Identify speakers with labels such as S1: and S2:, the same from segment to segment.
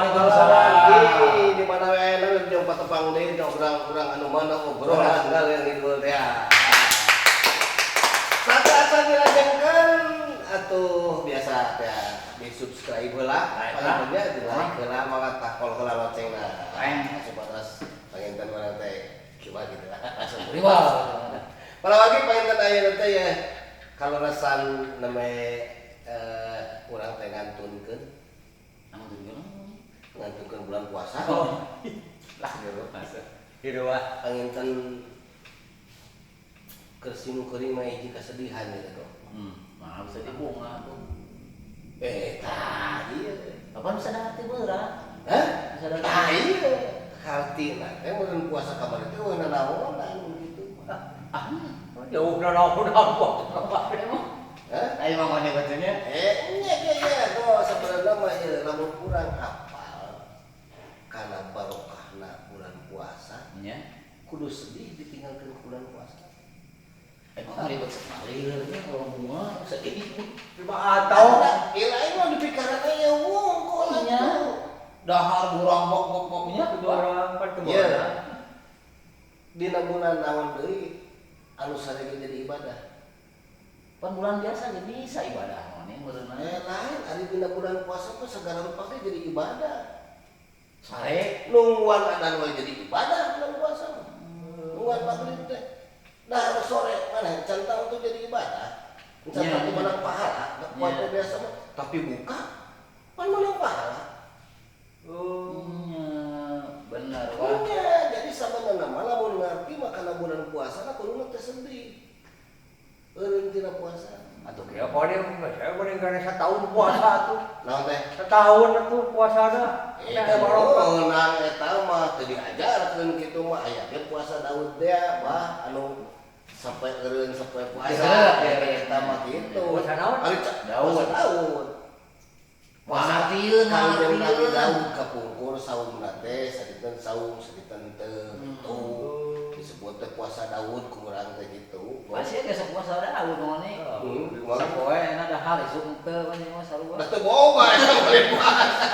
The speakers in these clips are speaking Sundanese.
S1: Waalaikumsalam.
S2: Ih, di mana we aya jeung patepang deui tong urang-urang anu mana obrolan ngalir ngidul teh. Satu dilajengkeun atuh biasa teh di subscribe heula, paling nya di like heula, mangga takol heula loncengna.
S1: Lain.
S2: Supados panginten urang teh coba gitu lah.
S1: Langsung riwal.
S2: Para lagi panginten ayeuna teh ya kalau resan name urang teh ngantunkeun
S1: Anu gimana?
S2: ngantunkeun bulan puasa.
S1: Oh. Lah gitu masa.
S3: Gitu wah.
S2: Panginten keur sim kuring mah hiji kesedihan gitu kok.
S1: Nah bisa dibunga tuh.
S2: Eh, tah ieu.
S1: Kapan bisa hati beurang?
S2: Hah?
S1: Bisa ada
S2: Tah ieu. Hartina teh meureun puasa kamari teh euweuh nanaonan gitu.
S1: Ah,
S3: Jauh na naon apa.
S1: emang.
S2: Hah?
S1: Ayo mah mana batunya?
S2: Eh, nya ge ya kok sebenarnya mah ieu lamun kurang apal kana barokahna bulan puasa,
S1: Nya.
S2: Kudu sedih ditinggalkeun ku bulan puasa.
S1: Emang ribet sekali nya kalau bunga sedih.
S3: Cuma atau
S2: Ieu lain mah dipikaran aya wungkul
S1: Nya.
S2: atuh.
S1: Dahar burang bok bok boknya
S3: orang kan
S2: Iya.
S3: kemana?
S2: Dina bulan naon deui anu sare ge jadi ibadah?
S1: Pan bulan biasa ge bisa ibadah mah nih meureunna.
S2: Eh, lain ari dina bulan puasa mah segala rupa ge jadi ibadah.
S1: Sare.
S2: Nungguan adan wae jadi ibadah bulan puasa mah. Nungguan maghrib teh. Nah, sore mana centang tuh jadi ibadah. Centang tuh menang pahala, puasa biasa mah. Tapi buka pan menang pahala.
S3: Oh.
S1: Nya, bener wah.
S2: Nya, jadi sabenerna mah lamun ngarti mah kana bulan puasa na kuduna teh sedih. Eureun tina puasa.
S1: Atuh
S3: Ya paling saya paling karena setahun puasa tuh.
S2: Naon teh?
S3: Setahun tuh puasana.
S2: Eh,
S3: Nah, barokah.
S2: menang eta mah teu diajarkeun kitu mah, aya ge puasa Daud teh bah anu sampai eureun sampai puasa
S1: Ya, ya.
S2: eta mah kitu.
S3: Puasa naon?
S2: Ari
S1: Daud.
S2: puasa Daud.
S1: Ngartieun,
S2: Kangjeng Nabi
S1: ngartieun.
S2: Daud kapungkur saumna teh sadinten saum sadinten teu gitu. Disebut teh puasa Daud ku urang teh gitu.
S1: Masih ge sok puasa Daud mah nih.
S2: Hmm,
S1: Sapoe enak dahar isuk teu kan mah sarua.
S2: Da teu boga eta boleh puasa.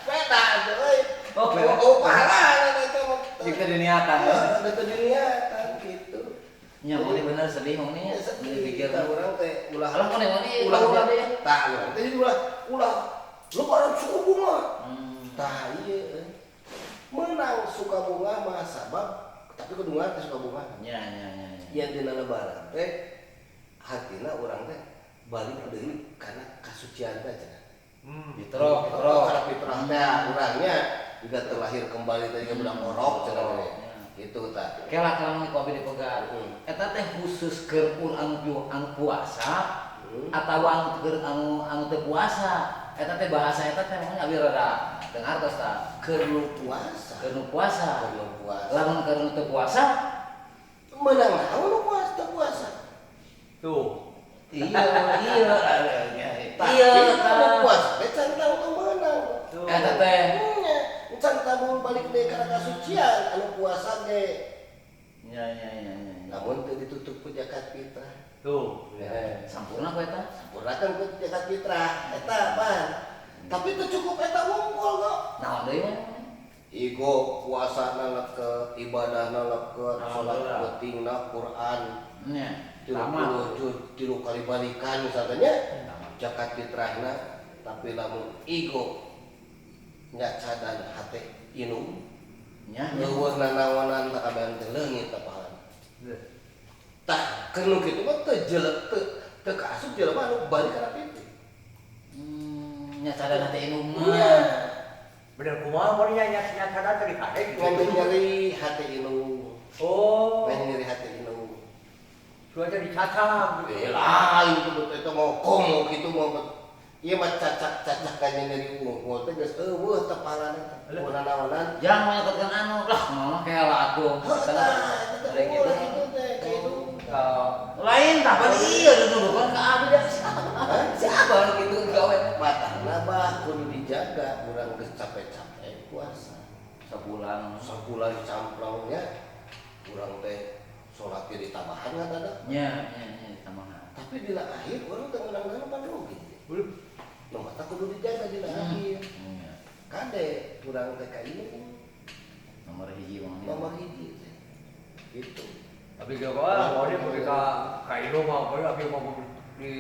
S2: Beda atuh euy.
S1: Oh, beda.
S2: Oh, pahala eta mah.
S1: Jika diniatan.
S2: Heeh, teu diniatan gitu.
S1: Nya mau bener sedih mau nih.
S2: Ya, sedih.
S1: Dipikir
S2: Kita urang teh ulah
S1: Alah mana mau nih
S2: ulah
S1: ulah deh.
S2: Tah urang teh ulah ulah lebaran suka bunga. Tah ieu menang suka bunga mah sabab tapi kudu ngarti suka bunga.
S1: Nya nya nya. Nya.
S2: Yang dina lebaran teh hartina urang teh balik deui kana kasucian teh cenah.
S1: Fitrah, fitrah.
S2: Karena fitrah teh urangnya juga terlahir kembali tadi ke budak orok cenah teh. Gitu tah.
S1: Kela kela ku abi dipegat. Eta teh khusus keur anu anu puasa atawa anu keur anu anu teu puasa. Eta teh bahasa eta teh mah abi rada dengar tos tah.
S2: Keur nu puasa.
S1: Keur nu puasa.
S2: Keur nu puasa.
S1: Lamun keur nu teu puasa,
S2: Menang naon nu puasa teu puasa?
S3: Tuh.
S1: Iya iya
S2: Tah,
S1: iya
S2: nu
S1: tah.
S2: puasa teh can tau teu meunang.
S3: Tuh.
S1: Eta teh
S2: Nya, can tamu balik deui kana kasucian anu puasa ge.
S1: nya nya nya nya.
S2: Namun teu ditutup ku zakat fitrah.
S3: Tuh.
S2: Eh,
S1: Sampurna ku eta.
S2: sampurnakan ku zakat fitrah eta apaan? Tapi teu cukup eta wungkul kok.
S1: Naon deui mah?
S2: Igo puasa leket, ibadah leket, salat
S3: Alhamdulillah.
S2: pentingna Quran
S1: Nya.
S2: tilu
S1: Tamat.
S2: puluh juz, tilu kali balikan misalnya
S1: Tamat.
S2: zakat fitrahna, tapi lamun igo nyacadan hate inum
S1: Nya nya.
S2: leuweuh nanaonan tak kabehan teh leungit tah pahala. Tah keur nu kitu mah teu jelek teu teu kaasup jelema anu balik kana pitu.
S1: Nya cadan hate inum mah.
S2: Nya.
S3: Bener kumaha mun nya nya nya sadar tadi hade gitu.
S2: Ngan nyeri hate inum.
S3: Oh.
S2: Ngan nyeri hate inum.
S3: Sudah dicacam gitu.
S2: Eh, lain itu itu mau komo gitu mau ieu mah cacak-cacak nyeri wungkul teh geus euweuh teh pahalana teh.
S3: Alah.
S2: Naonan.
S1: Jangan menyebutkan anu lah, mama kela atuh.
S2: Heuh tah, eta teh
S1: Ada gitu.
S2: ulah gitu teh ka inum.
S1: Lain tah pan iya dulu kan ke abi dah. Siapa anu gitu gawe teh?
S2: Matahna bah kudu dijaga urang geus capek-capek puasa.
S1: Sabulan.
S2: Sabulan camplongnya urang teh salat ge ditambahan nggak ada.
S1: Nya nya nya tambahan.
S2: Tapi dina akhir urang teh menang-menang pan rugi.
S3: Belum.
S2: Nu mata kudu dijaga dina akhir.
S1: Nya.
S2: Kan Kade urang teh ka ieu.
S1: Nomor hiji mah.
S2: Nomor hiji teh. Gitu.
S3: Abi ge mah mau dia ka ieu mah abi mau di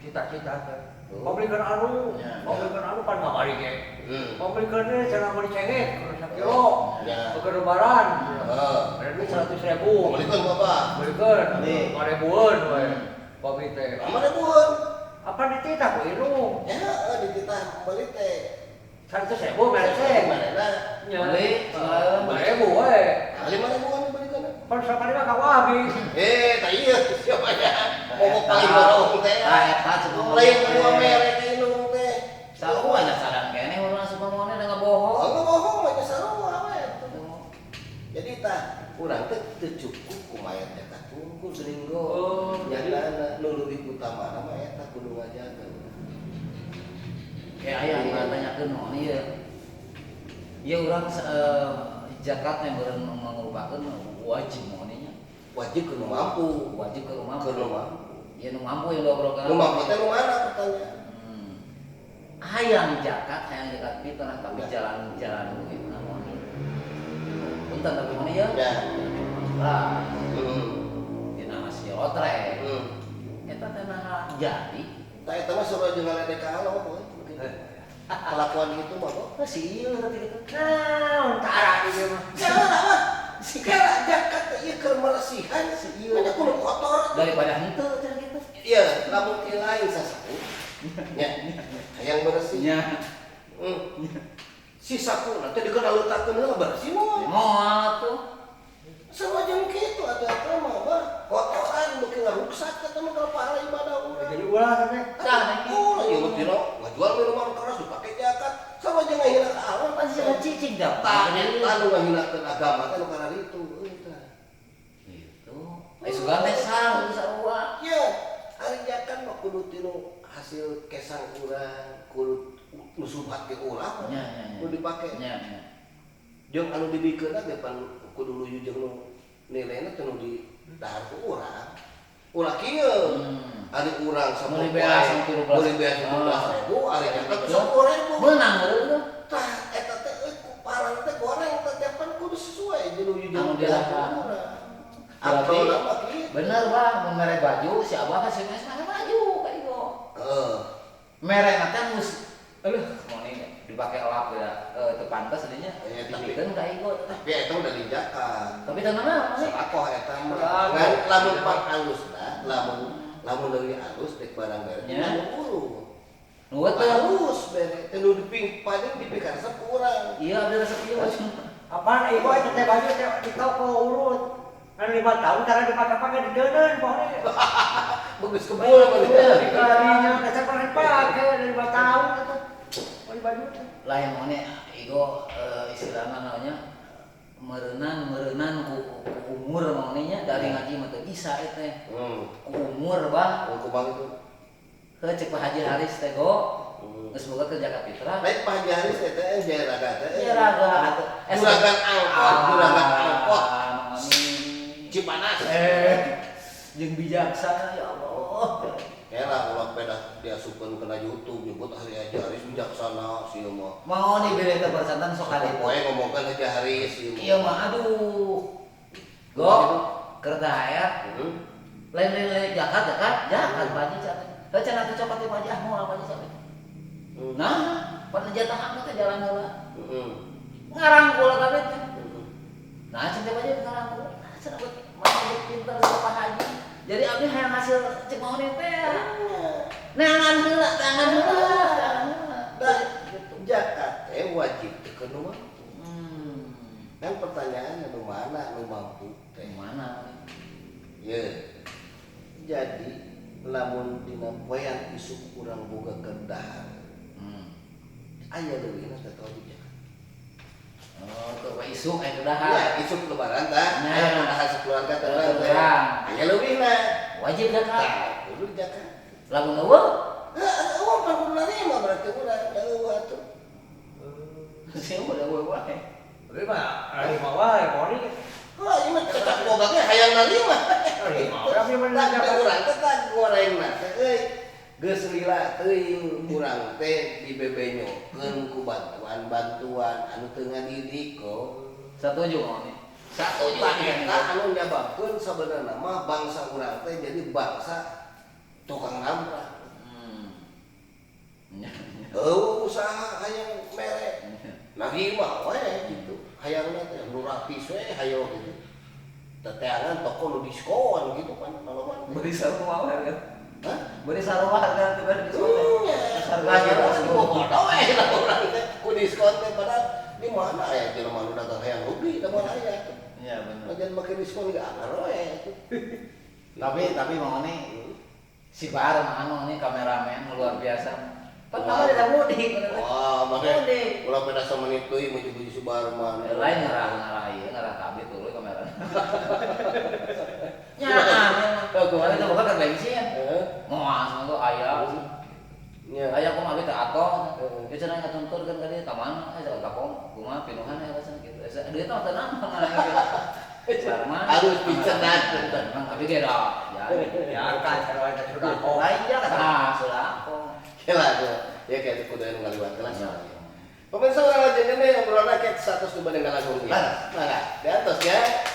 S3: cita-cita teh. Pabelikan anu, pabelikan anu pan kamari ge. Pabelikan teh cenah meuli cengek sakilo. Keur lebaran. Ada duit 100.000.
S2: Pabelikeun Bapak.
S3: Pabelikeun. 5.000-eun we. Babi teh.
S2: 5.000-eun.
S3: Apa dititah ku indung?
S2: Ya, dititah meuli teh.
S3: 100.000 mere teh.
S2: Marena.
S1: Meuli
S3: 5.000 we.
S2: 5.000-an dibelikeun.
S3: Pan sakalima ka abi.
S2: Tah ieu siapa ya? Mogok paling borong teh.
S1: Tah eta cukup
S2: lain dua mere ka indung teh.
S1: Sarua nya sadang keneh urang asup maone da ngabohong.
S2: Oh, ngabohong mah nya sarua we. Jadi tah urang teh teu cukup ku mayat eta tunggu geuning go. Nyatana nu leuwih utamana mah eta kudu ngajaga.
S1: Kayak aya anu tanyakeun naon ieu. Ieu urang zakat yang meureun mangrupakeun wajib maone nya.
S2: Wajib ke nu mampu,
S1: wajib ke nu mampu.
S2: Ke nu mampu.
S1: Ya nu mampu yang diobrolkeun.
S2: Nu mampu teh nu mana pertanyaan?
S1: Hayang zakat fitrah tapi jalan-jalan duit naon. Punten tapi mana ya?
S2: Ya.
S1: Lah. Dina hasil lotre. Eta teh naha jadi.
S2: Tah eta mah sarua jeung ngaledek ka Allah we. Kelakuan gitu mah kok.
S1: Si ieu teh kitu.
S3: Naon tara di ieu mah.
S2: Jangan mah. Si kala zakat teh ieu keur meresihan si ieu nya kudu kotor
S1: daripada henteu cenah kitu.
S2: Iya, lamun ti lain sasapu. Nya. Hayang bersih.
S1: Nya.
S2: Si sapu teh dikeuna leutakeun heula bersih moal.
S1: Moal tuh.
S2: Sarua jeung kitu atuh eta mah bah. Kotoran beuki ngaruksak eta mah kana pahala ibadah urang.
S3: Jadi ulah teh.
S1: Tah
S2: ulah ieu mah tina ngajual minuman keras dipake zakat. Sarua jeung ngahina ka Allah
S1: pan sia cicing da.
S2: Tah eta nu ngahinakeun agama teh nu kararitu euy tah.
S1: Gitu. Ai sugan teh sah sarua.
S2: Ye, ari zakat mah kudu tinu hasil kesang urang, kudu nu subhat ge urang. Kudu dipake.
S1: Nya.
S2: Jeung anu dibikeun ge pan kudu luyu jeung nu nilaina teh nu di dahar ku urang. Ulah kieu. Ari urang
S1: meuli beas
S2: 13.000, ari zakat 10.000.
S1: Meunang meureun.
S2: Tah eta teh euy ku parang teh goreng teh pan kudu sesuai jeung nu
S1: anu
S2: dahar ku urang. Atau mah kieu.
S1: Bener Bang, mun mere baju si abah kan si mere baju ka ieu.
S2: Heeh.
S1: Mere teh geus aduh mun ini dipake lap ya teu pantes dinya. Dibikeun ka ieu.
S2: Tapi eta udah di zakat.
S1: Tapi teu naon.
S2: Sedekah eta mah. Ngan lamun pang alusna, lamun leuwih alus dek barang bere nu urut.
S1: Nu teu
S2: alus bere teh nu diping paling dipikaresep ku urang.
S1: Iya abdi resep ieu.
S3: Apaan ieu eta teh baju teh di toko urut. Kan 5 tahun cara dipake-pake dideuneun pokoknya.
S2: Bagus kebul mah
S3: dikadinya dasar pernah dipake 5 tahun eta. Beli baju teh.
S1: Lah yang mana igo istilahna naonnya meureunan ku umur maonenya dari ngaji mah teu bisa eta teh. Ku umur bah.
S2: Kumaha itu?
S1: Heuh cek Pak Haji Haris teh go. Geus boga keur zakat fitrah.
S2: Lain Pak Haji Haris teh teh jaraga teh.
S1: Jaraga atuh.
S2: Juragan angkot, juragan angkot. Cipanas.
S1: Jeung bijaksana ya Allah.
S2: Era ulah pedah diasupkeun kana YouTube nyebut Hari Haji Haris bijaksana sieun mah.
S1: Mau nih bere teh persantan sok ka ditu.
S2: Poe ngomongkeun Haji Haris sieun.
S1: Ieu mah aduh. Go keur THR. Lain-lain zakat zakat Pak Haji cenah. Heuh cenah teh cokot teh Pak Haji ah moal Pak Haji cenah. Nah, pan jatah mah teh jalan heula.
S2: Heeh.
S1: Ngarangkul kabeh teh. Nah, cenah teh Pak Haji ngarangkul. Cenah mana pinter Pak Haji. Jadi abdi hayang hasil cek maone teh. Neangan heula, neangan heula.
S2: Da zakat teh wajib teh ke nu mampu. Kan pertanyaannya nu mana nu mampu teh?
S1: Mana?
S2: Ye. Jadi lamun dina poean isuk urang boga keur dahar. Aya leuwihna teh wajib zakat.
S1: Oh, keur isuk aya keur dahar.
S2: Ya, isuk lebaran tah. Aya dahar sakeluarga teh. Aya leuwihna.
S1: Wajib zakat.
S2: Tah, kudu zakat.
S1: Lamun eueuh?
S2: Heuh, eueuh pan kudu narima berarti urang da eueuh atuh.
S1: Sia udah eueuh wae.
S3: Tapi mah narima wae pori.
S2: Heuh, ieu mah cecak boga ge hayang narima.
S3: Narima. Tapi mah
S2: urang teh tah gorengna teh euy. Geus lila teuing urang teh dibebenyokeun ku bantuan-bantuan anu teu ngadidik kok.
S1: Satuju mau nih. Satuju.
S2: Tah eta anu nyababkeun sabenerna mah bangsa urang teh jadi bangsa tukang nabrak. Eueuh usaha hayang mere. Nagih mah we gitu. Hayangna teh nu rapis we hayo gitu. Teteangan toko nu diskon gitu kan maloban.
S1: Beli sarua harga.
S2: Hah?
S1: Beli sarua harga teh beli diskon teh.
S2: Harga bodoh we lah urang teh ku diskon teh padahal di mana aya jelema nu dagang hayang rugi da moal aya.
S1: Iya bener.
S2: Lagian make diskon ge akar we.
S1: Tapi mau nih si Bar anu nih kameramen luar biasa. Pan kamari da mudik.
S2: Wah, make ulah beda samenit deui menuju Subarman.
S1: Lain ngarah ieu ngarah kabeh tuluy kamera. Nya, kemarin itu bukan bensin. Moal manggo aya.
S2: Nya.
S1: Aya kumaha abi teh atoh. Ieu cenah ngatunturkeun ka dieu ka mana? Eh ka kom, kumaha pinuhan ya cenah kitu. Duit mah teu nambah gitu. Barman.
S2: Harus dicenat.
S1: Memang tapi ge da. Ya.
S3: Ya kan sarua eta sudah kok.
S1: Lain ja ah sudah.
S2: Kela tuh. Ya kayak kudu anu ngaliwat kelas. Pemirsa urang lanjutkeun deui obrolan rakyat 102 dengan lagu. Mangga, diantos ya.